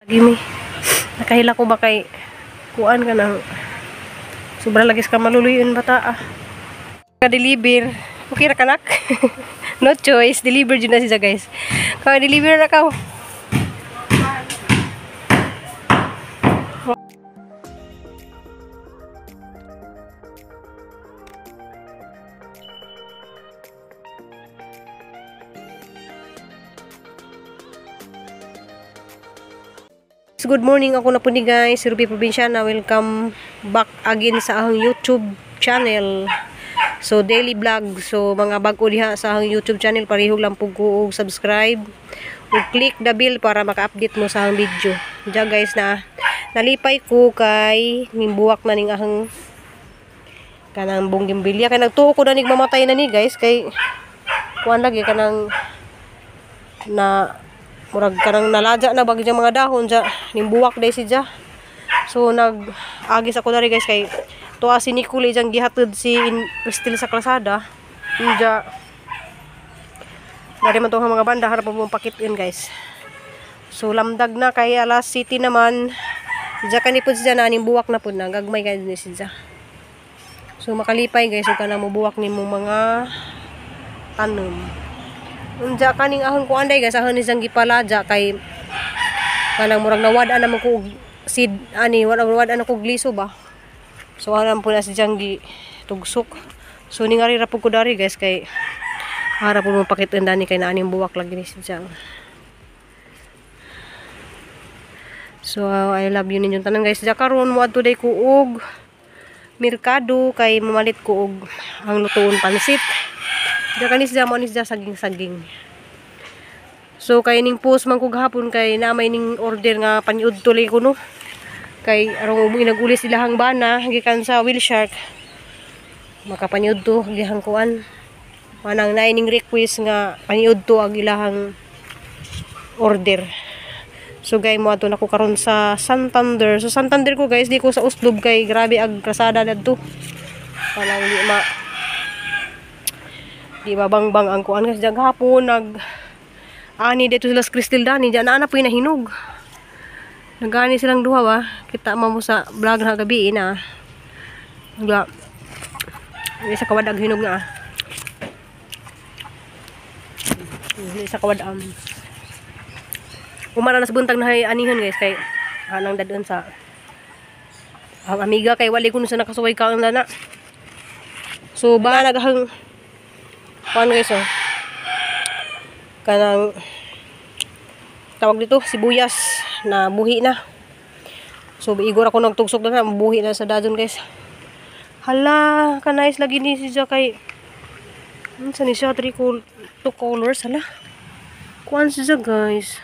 Gimi. Nakahila ko ba kay kuan ka nang sobra lagi ka maluluyon bata ah. Ka-deliver. Okay ra kanak? No choice, deliver jud na siya guys. Ka deliver na ka. Good morning, ako na po ni guys, Ruby Probinsyana. Welcome back again sa akong YouTube channel. So daily vlog, so mga bag-o diha sa akong YouTube channel, parehog lang pug ko og subscribe ug click the bell para maka-update mo sa akong video. Diya guys na nalipay ko kay nimbuwak na ning akong kanang bougainvillea kay nagtuo ko na nig mamatay na ni guys kay kuan lagi kanang na murag kanang naladya na bag diyang mga dahon dya nimbuwak day si dya. So nag agis ako dari guys kay tuwa si Nicole diyang gihatod si Cristel sa kalsada. Dya dari man to ang mga banda harap mo pakitin guys. So lamdag na kay alas city naman. Dya kani pud siya na nimbuwak na pud na gagmay kay ni siya. So makalipay guys ug kanang mobuwak nimo mga tanom. Unja kaning ahon ko anday guys, ahon ni siyang gipaladya kay kanang murag nawad-an naman ko og seed ani, wad-an ako og liso ba. So alam po na si siyang gitugsok. So ningari ra pud ko dari guys kay ara pud mo pakit-an dani kay naaning buwak lagi ni siyang. So I love you ninyong tanan guys. Diya karon moadto day ko og merkado kay mamalit ko og ang lutuon pansit. Diya kanis diya mo ni siya saging-saging. So kay ning post man ko gahapon kay na may ning order nga paniud tuloy ko no. Kay arong umuwi naguli sila hang bana gikan sa Whale Shark. Makapaniud to gihang kuan. Manang naay ning request nga paniud to ang ilahang order. So guys mo adto nako karon sa Santander. So Santander ko guys, di ko sa Oslob kay grabe ag krasada dadto. Kanang di ma di ba bangbang ang kuan kasi gahapon nag ani dito sila sa Cristel dani diyan na po nahinog. Nagani silang duha ba? Kita man mo sa vlog na gabi na. Ga. Di sa kawad ang hinog na. Di sa kawad am. Umara na sa buntag na hay anihan guys kay anang dadon sa ang amiga kay wali kuno sa nakasuway ka ang dana. So ba naghang kuan guys oh. Kanang tawag dito sibuyas na buhi na. So igor ako nagtugsok na buhi na sa dadon guys. Hala, ka-nice lagi ni siya kay unsa ni siya 2 colors hala. Kuan siya guys.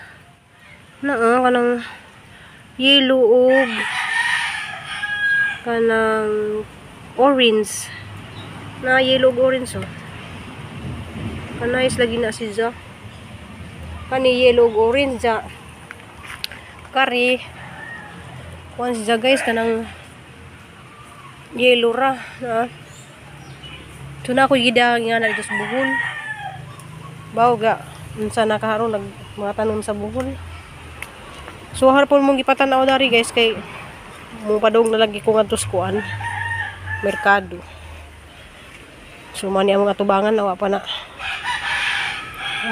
Naa kanang yellow og kanang orange. Na yellow og orange oh. Ka-nice lagi na siya. Kani yellow og orange ja. Kari kuan siya guys kanang yellow ra na. So na ako gidang nga na dito sa Bohol. Bawo ga unsa na karon nag mga tanom sa Bohol. So harpon mong gipatan-aw dari guys kay mo padung na lagi ko ngadto sa kuan merkado. So mani ang mga tubangan nawa pa na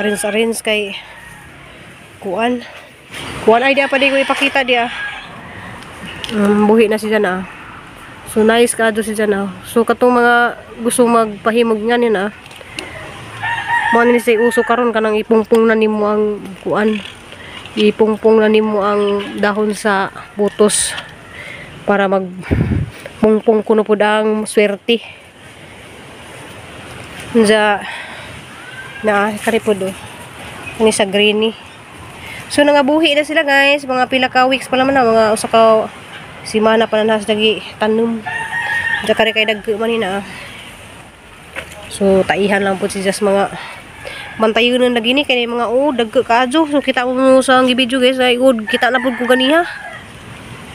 arrange kay kuan. Kuan ay dia pa di ko ipakita dia. Buhi na siya na. So nice kaado siya na. So katong mga gusto magpahimog nga ni na. Mo ni say uso karon kanang ipungpong na nimo ang kuan. Ipungpong na nimo ang dahon sa butos para magpungpong kuno pud ang swerte. Unsa na kari pud oh. Ani sa greenie. So nangabuhi na sila guys, mga pila ka weeks pa naman na, mga usa ka simana pa na nas lagi tanom. Diya kari kay dagko man ni na. So taihan lang pud siya sa mga bantayon na lagi ni kay mga oh dagko kaadyo. So kita mo sa ang video guys ay ud kita na pud ko ganiha.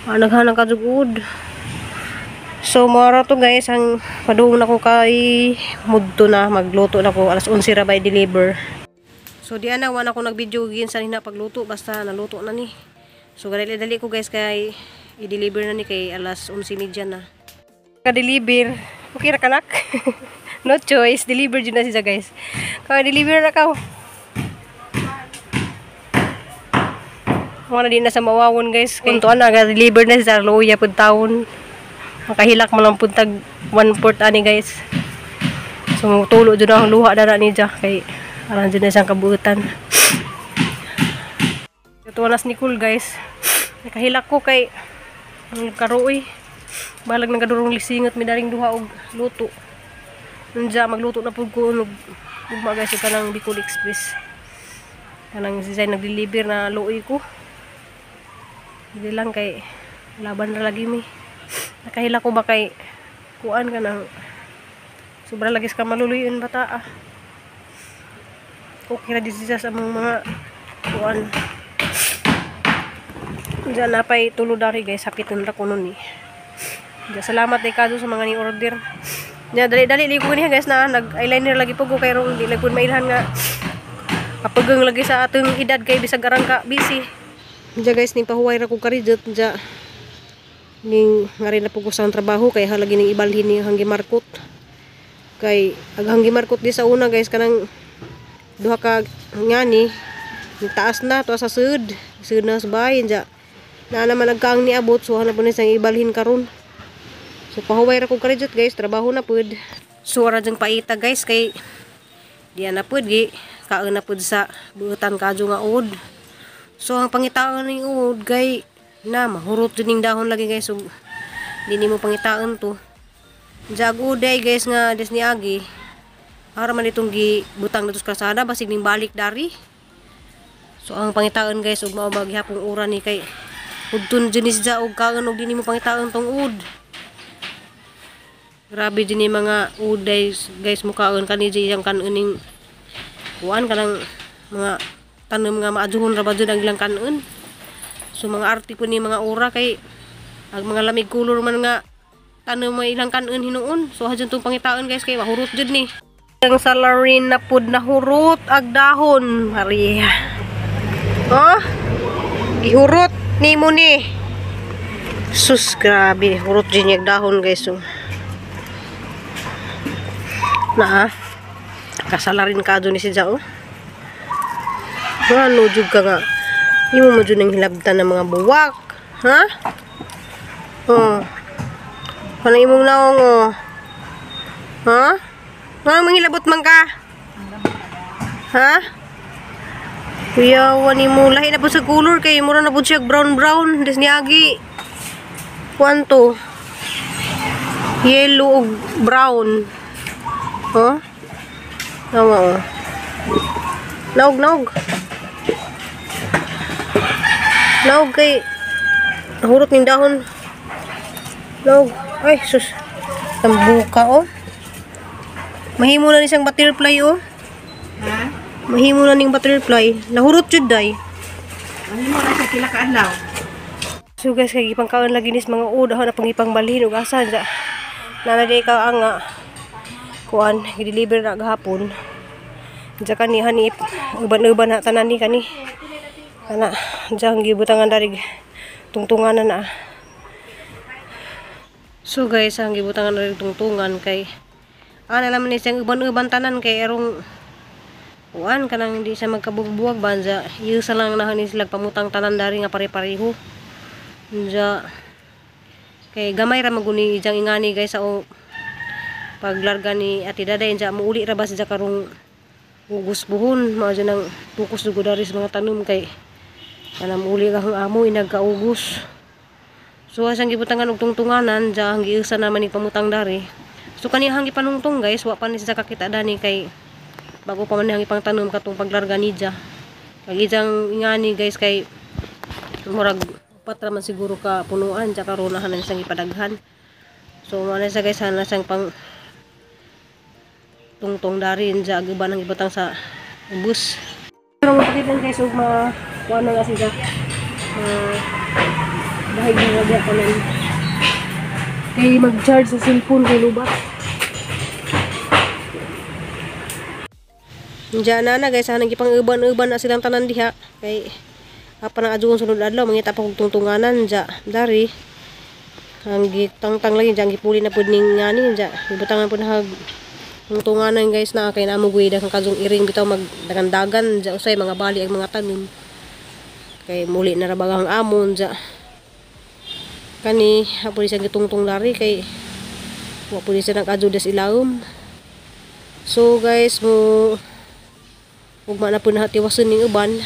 Ah, naghanang kadyo ud. So mara to guys ang padung nako kay mudto na magluto na ko alas 11 ra by deliver. So di ana wa na ko nag-video gin sa nina pagluto basta naluto na ni. So dali-dali ko guys kay i-deliver na ni kay alas 11:30 na. Ka-deliver. Okay ra kanak? No choice, deliver jud na siya guys. Ka-deliver na ka. Wala din na sa mawawon guys. Kay tuntuan na ga-deliver na siya luya pud taon. Makahilak man lang pud tag 1/4 ani guys. So tulo jud ang luha dara ni ja kay aran jud na siyang kabuutan. Tuwa na si Nicole guys. Nakahilak ko kay ang karuoy. Balag nagadurong lisingot mi daring duha og luto. Unja magluto na pud ko og ugma guys kanang Bicol Express. Kanang si Zay nag-deliver na luoy ko. Hindi lang kay laban ra lagi mi. Nakahilak ko ba kay kuan kanang sobra lagi sa maluluyon bata ah. Okay ra di siya sa among mga kuan. Diyan napay tulo dari guys, hapiton ra kuno ni. Diyan, salamat day kado sa mga ni order. Diyan dali-dali ligo niya guys na nag eyeliner lagi pud ko kay rong di lagi pud mailhan nga kapagang lagi sa atong edad kay bisag arang ka busy. Diyan guys ning pahuway ra ko karidot diyan. Ning ngari na pud ko sa trabaho kay halagi ning ibalhin ni hanggi markot. Kay ag hanggi markot di sa una guys kanang duha ka ngani taas na to sa sud. Sud na sa bahay diyan. Na naman nagkaang niabot so hanap po na siyang ibalhin karon. So pahuway ra ko karidot guys, trabaho na pud. So ara jang paita guys kay diyan na pud gi kaon na pud sa buutan kadyo nga uod. So ang pangitaon ning uod kay na mahurot jud ning dahon lagi guys, so di nimo pangitaon to. Jag uday guys nga des niagi. Ara man itong gi butang dito sa kalsada basig ning balik dari. So ang pangitaon guys ug mao ba gihapong ura ni kay udton jud ni siya og kaon og di nimo pangitaon tong uod. Grabe din ni mga uday guys mukaon kani di iyang kanon ning kuan kanang mga tanom nga maadjuhon ra ba jud ang ilang kanon. So mga arte po ni mga ura kay ang mga lamig kulor man nga tanom may ilang kanon hinuon. So hadyon tong pangitaon guys kay mahurot jud ni. Ang salarin na pud na hurot ag dahon, Maria. Oh, gihurot nimo ni. Sus grabe, hurot jud niya dahon guys. So naa kasalarin ka ni si Jao. Ano jud ka nga imo mo jud nang hilabtan ng mga buwak, ha? Oh. Kanang imong naong oh. Ha? Nga manghilabot man ka? Ha? Kuyawan nimo lahi na pud sa color kay mura na pud siya brown brown des niagi. Kuan to? Yellow ug brown. Oh? Nawa oh. Naog naog. Naog kay nahurot ning dahon. Naog. Ay sus. Tambuka oh. Mahimo na ni siyang butterfly oh. Ha? Mahimo na ning butterfly. Nahurot jud day. Mahimo na siya pila ka adlaw. So guys kay gipangkaon lagi nis mga uod na pangipang balhin ug asa ja. Nana di ka anga kuan gi-deliver na gahapon. Diya kani hani uban-uban na tanan ni kani. Kana diya ang gibutangan dari tungtunganan na. So guys, ang gibutangan dari tungtungan kay ana naman ni siyang uban-uban tanan kay erong kuan kanang di siya magkabugbuwag banza. Iusa lang na ni sila pamutang tanan dari nga pare-pareho. Diya kay gamay ra maguni ijang ingani guys sa paglarga ni Ate Daday diya muuli ra ba siya karong ugos buhon mao jud ang tukos dugo dari sa mga tanom kay kanang muuli ka ang amo inagkaugos. So asang gibutangan og tungtunganan diya ang giusa naman ni pamutang dari. So kani ang gipanungtong guys wa pa ni siya kakita dani kay bago pa man ang ipangtanom katong paglarga niya. Kag ijang ingani guys kay murag upat ra man siguro ka punuan diya karon na siyang ipadaghan. So mao na siya guys hana siyang pang tungtong dari diya ang uban ang ibutang sa ubos. Pero mapakita guys og ma kuan na siya. Dahil nga tanan. Kay mag-charge sa cellphone kay lubat. Diyan na na guys, hanang gipang uban-uban na silang tanan diha kay Apa nang adjuon sunod adlaw mangita pa kog tungtunganan ja dari. Ang gitangtang lagi dyan, gipuli na pud ning ngani dyan. Ibutangan pud hag tungtunganan guys na kay namo guida kang kajong iring bitaw magdagandagan dyan usay mga bali ang mga tanim. Kay muli na ra bagang amon dyan. Kani hapon siya gitungtong dari kay wa pud siya nag-adyo des ilawom. So guys, mo ugma na pud na tiwason ning uban.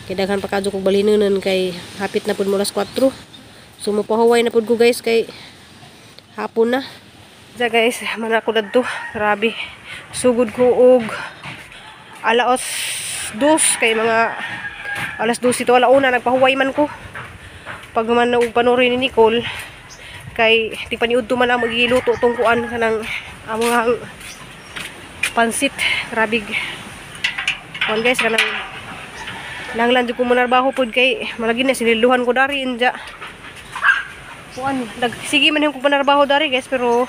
Kay daghan pa kadyo kog balhinunon kay hapit na pud mo alas 4. So mapahuway na pud ko guys kay hapon na. Ja guys, man ako dadto. Grabe. Sugod ko og alas 2 kay mga alas 2 ito alauna nagpahuway man ko. Pag man og panuri ni Nicole kay tigpaniudto man ang magiluto tong kuan kanang among pansit. Grabe. Kuan guys kanang nanglan jud ko manarbaho pud kay malagi na siniluhan ko dari inja. Kuan sige man yung kong panarbaho dari guys pero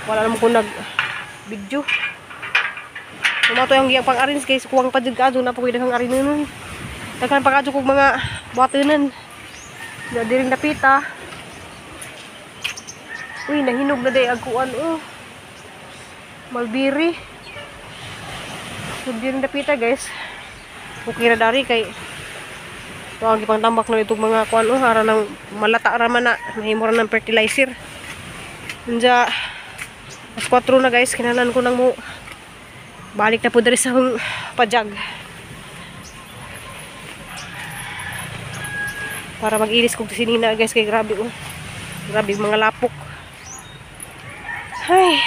wala naman ko nag video. Tumato yung giyang pang-arrange guys, kuwang pa jud kaadto na po daghang arinunon. Daghan pa kaadto kog mga buhatonan. Da diring napita. Uy, nahinog na day ag kuan oh. Malbiri. So diring napita guys. Okay ra dari kay to ang gipangtambak na itong mga kuan oh, ara nang malata ra man na, mahimo ra ng fertilizer. Unja alas 4 na guys, kinahanglan ko nang mo balik na po diri sa akong pajag. Para mag-ilis kog sinina guys kay grabe oh. Grabe mga lapok. Hay.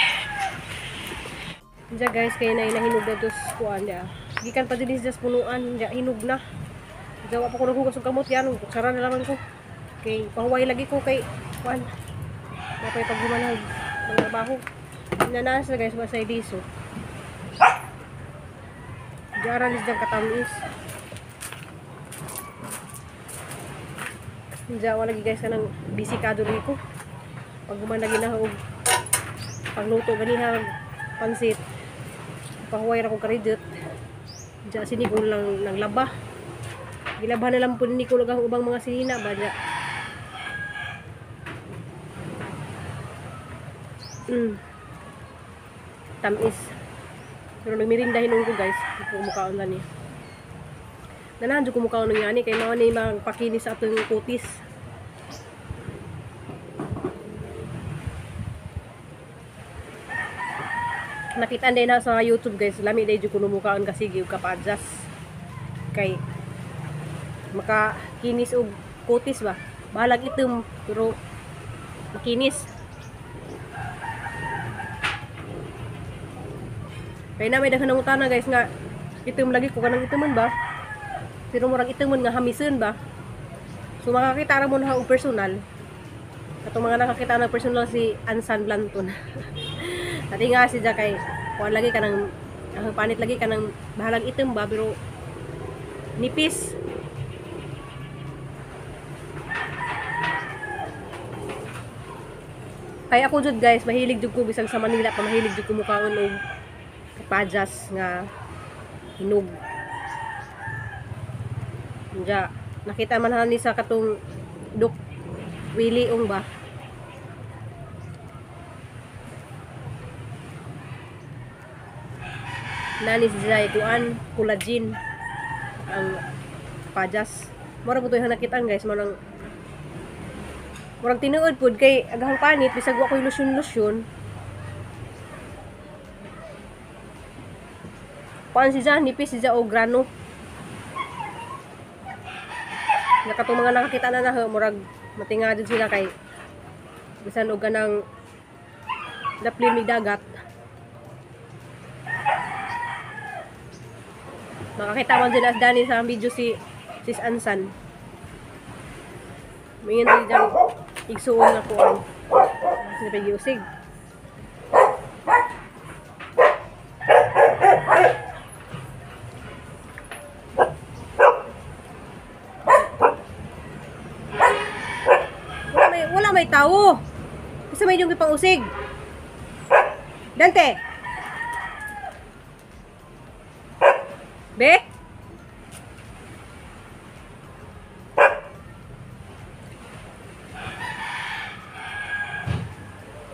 Unja guys kay nay nahinog na dos kuan dia. Gikan pa dinhi sa punuan, unja hinog na. Gawa pa ko naghugas og kamot yan, kutsara na lamang ko. Kay pahuway lagi ko kay kuan. Mapay paghumanag ng trabaho. Nanas na guys, wasay diso. Diaran is dyan katamis. Diyan wala lagi guys kanang busy ka diri ko. Pag human lagi na og pagluto ganiha pansit. Pahuway ra ko karidot. Diyan sini ko lang naglaba. Gilaban na lang po ni Nicole ang ubang mga sinina ba diya. Tamis. Pero nagmirinda hinon ko guys, kumukaon na niya. Nanahan jud kumukaon ng yani kay mao ni magpakinis sa atong kutis. Nakita din na sa YouTube guys, lami day jud kuno mukaon kasi gyud kapadjas. Kay makakinis og kutis ba, bahalag itom pero makinis. Kay na may daghan ng utana guys nga itom lagi ko kanang itomon ba, pero murag itomon nga hamison ba. So makakita ra mo na og personal. Katong mga nakakita na personal si Ansan Blanton. Ati nga si ja kay kuan lagi kanang ang panit lagi kanang bahalag itom ba pero nipis. Kaya ako jud guys, mahilig jud ko bisag sa Manila pa mahilig jud ko mukaon og kapadjas nga hinog. Unja, nakita man hani sa katong Duk Willie ong ba. Nani si Zay kuan collagen ang kapadjas. Mura po to yung nakitaan guys, murang murag tinuod pud kay agahang panit bisag wa koy lusyon-lusyon. Kuan si Jan, nipis si Ja og grano. Nakatong mga nakakita na na murag matinga jud sila kay bisan og ganang daplin mig dagat. Makakita man jud as Dani sa video si Sis Ansan. Mingon din dyan igsuon nga kuan. Sila pa giusig. Wala may tao. Kasi may yung pang-usig. Dante. Be?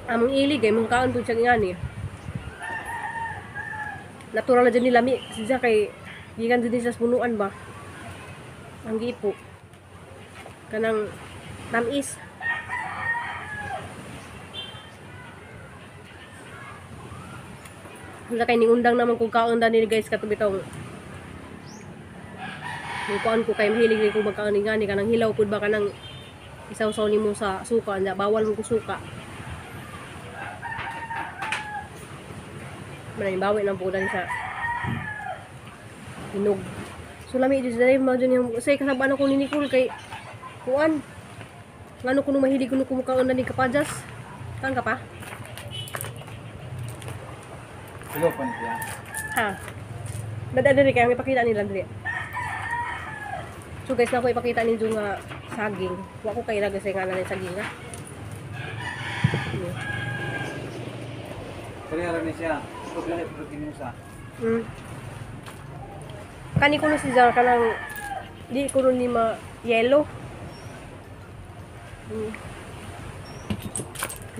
Among ilig ay mong kaon po siya ngani. Natural na dyan nila mi. Siya kay gikan dyan sa punuan ba. Ang gipo. Kanang tamis. Wala kay ningundang naman kung kaon dani guys katubitong. Yung kuan ko kay mahilig rin ko magkaon ni ngani kanang hilaw pud ba kanang isawsaw nimo sa suka anya bawal mo ko suka. Manay bawi ng pudan sa hinog. So lami jud sa mo jud yung say kasabaan ako ni Nicole kay kuan. Ngano kuno mahilig kuno kumukaon na ni kapajas. Kan ka pa? Hello pa niya. Ha. Dada diri kay ang ipakita nila diri. So guys, na ako ipakita ninyo nga saging. Wa ko kay lagay sa ngalan ng saging ha. Pareha ra ni siya. Pag lahi pero kinusa. Kani kuno si Zara kanang di kuno ni ma yellow.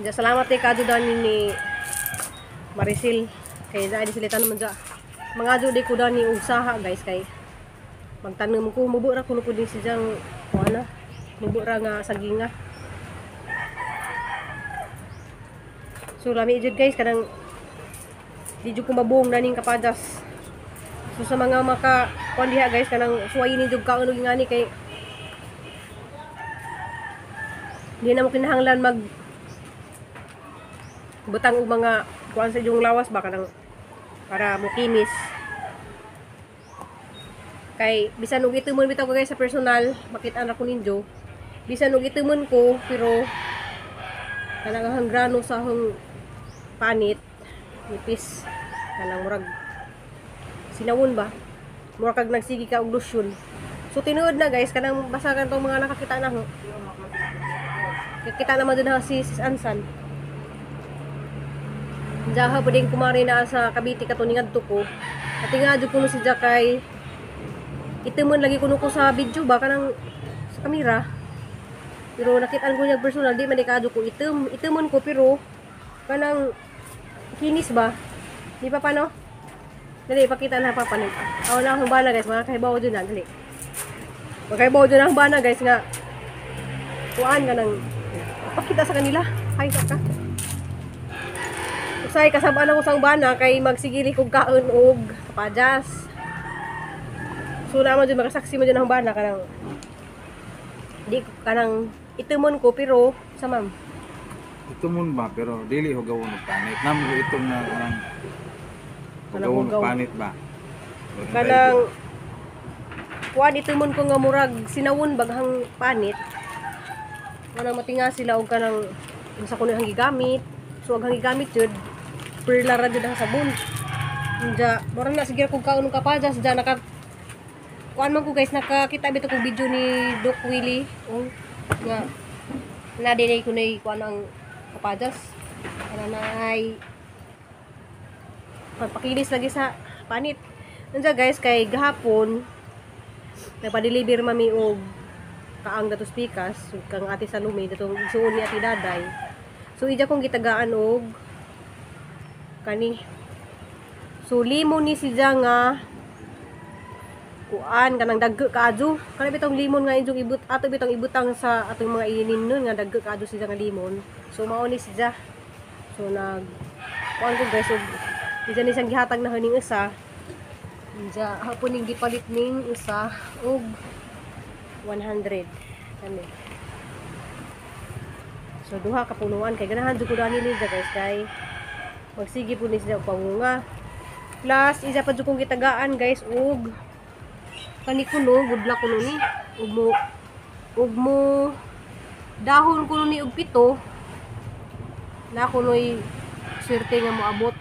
Ja, salamat kay kadto dani ni Marisil kay dai sila tanom man ja. Mga adyo di ko dani og saha guys kay magtanom ko mubo ra kuno ko din si Jang kuan na. Mubo ra nga saginga. So lami jud guys kanang di jud ko mabuong naning kapadas. So sa mga maka kuan diha guys kanang suwayin ni jud kaon og ngani kay di na mo kinahanglan mag butang og mga kuan sa inyong lawas ba kanang para mokinis. Kay bisan og itumon bitaw ko guys sa personal, makita na ko ninyo. Bisan og itumon ko pero kanang ang grano sa akong panit nipis kanang murag sinawon ba, murag kag nagsigi ka og lotion. So tinuod na guys kanang basta kan tong mga nakakita na ho. Kita naman dun ha si Sis Ansan. Diyaha pa din kumari na sa Cavite kato ningadto ko. At nga jud kuno si Jakay. Itimon lagi kuno ko sa video ba kanang sa kamera. Pero nakitaan ko niya personal di man kadyo ko itim. Itimon ko pero kanang kinis ba? Di pa pa no? Dali ipakita na pa panin. Aw na akong bana guys, mga kahibaw jud na dali. Mga kahibaw jud na akong bana guys nga kuan ka nang pakita sa kanila. Hi ka. Usay kasabaan ako sa bana kay magsigili kog kaon og kapajas. So naman jud makasaksi mo jud ang bana kanang di kanang itumon ko pero sa ma'am. Itumon ba pero dili hugawon og panit. Namo itom na kanang hugawon og panit ba. Kanang kuan itumon ko nga murag sinawon baghang panit. Kanang matinga sila og kanang unsa kuno ang gigamit. So ang gigamit jud perla ra jud ang sabon. Unja mura na sige kog kaon og kapajas dya naka kuan man ko guys nakakita bitaw kog video ni Doc Willie oh, nga na dinay ko nay kuan ang kapajas. Kana na ay pagpakilis lagi sa panit. Unja guys kay gahapon nagpa-deliver mami og kaang datos pikas ug kang Ate Salome datong igsuon ni Ate Daday. So ija kong gitagaan og kani. So limon ni siya nga kuan kanang dagko kaadyo. Kana bitong limon nga inyong ibut ato bitong ibutang sa atong mga ininon nga dagko kaadyo siya nga limon. So mao ni siya. So nag kuan ko guys og ija ni siyang gihatag na huning usa. Ija hapon ning gipalit ning usa og 100 kani. So duha ka punuan kay ganahan jud ko dani ni guys kay magsige pud ni siya og pangunga. Plus isa pa jud kong gitagaan guys og kani kuno good luck kuno ni ug mo dahon kuno ni og 7 na kunoy swerte nga moabot.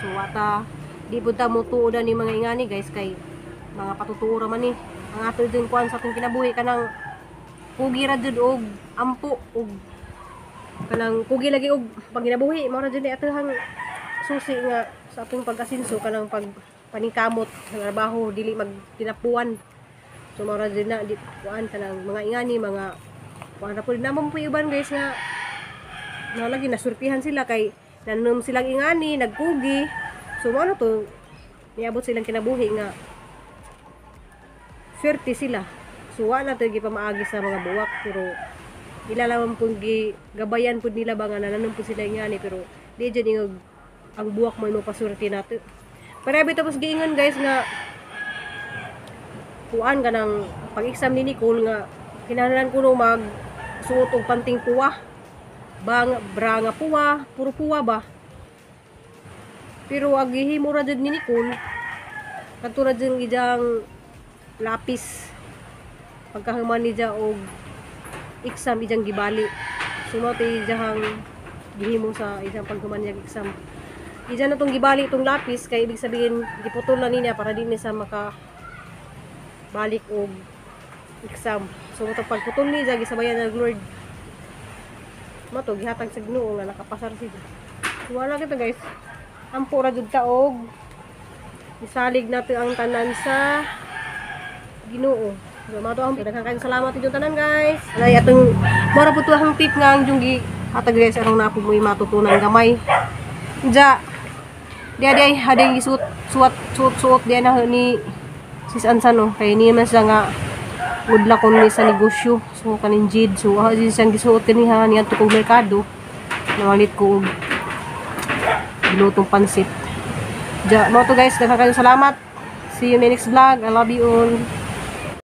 So wata di pud ta mo tuo ni mga ingani guys kay mga patutuo ra man ni. Ang ato jud kuan sa atong kinabuhi kanang kugi ra jud og ampo og kanang kugi lagi og panginabuhi mao ra jud ni atohang susi nga sa atong pag-asinso kanang pag paningkamot sa trabaho dili magtinapuan. So mao ra jud na di kuan kanang mga ingani mga kuan ra pud namo po uban guys nga Na lagi nasurtihan sila kay nanom silang ingani, nagkugi. So mao na to niabot silang kinabuhi nga swerte sila. So wala to gipamaagi sa mga buwak, pero ila lamang pud gi gabayan pud nila ba nga nananom pud sila ingani, pero di jud ingog ang buwak mo paswerte nato. Pero abi tapos giingon, guys, nga kuan ka ng pag-exam ni Nicole nga kinahanglan kuno mag suot og panting puwa. Bang bra nga puwa, puro puwa ba. Pero ag gihimo ra jud ni Nicole kadto ra jud ijang lapis, pagkahuman niya og exam ijang gibali. So mao to ijang gihimo sa ijang paghuman niya og exam. Ija na tong gibali itong lapis kay ibig sabihin giputol na niya para di niya sa maka balik og exam. So mao to pagputol niya, gisabayan ng Lord. Mao to gihatag sa Ginoo nga nakapasar siya. So wala kita, guys. Ampo ra jud ta og isalig nato ang tanan sa Ginoo. So mao to ang daghang kayong salamat inyong tanan, guys. Ay atong mora po to ang tip nga ang yung hatag, guys, aron na po mo matutunan gamay. Ja. Di di haday suot suot suot suot di na ni sis Ansan no kay ni man siya nga udla kon ni sa negosyo. So kaning jade, so ah di siyang gisuot kaniha niadto kog merkado. Namalit ko og gilutong pansit. Ja, mao to, guys, daghang kayong salamat. See you in my next vlog. I love you all.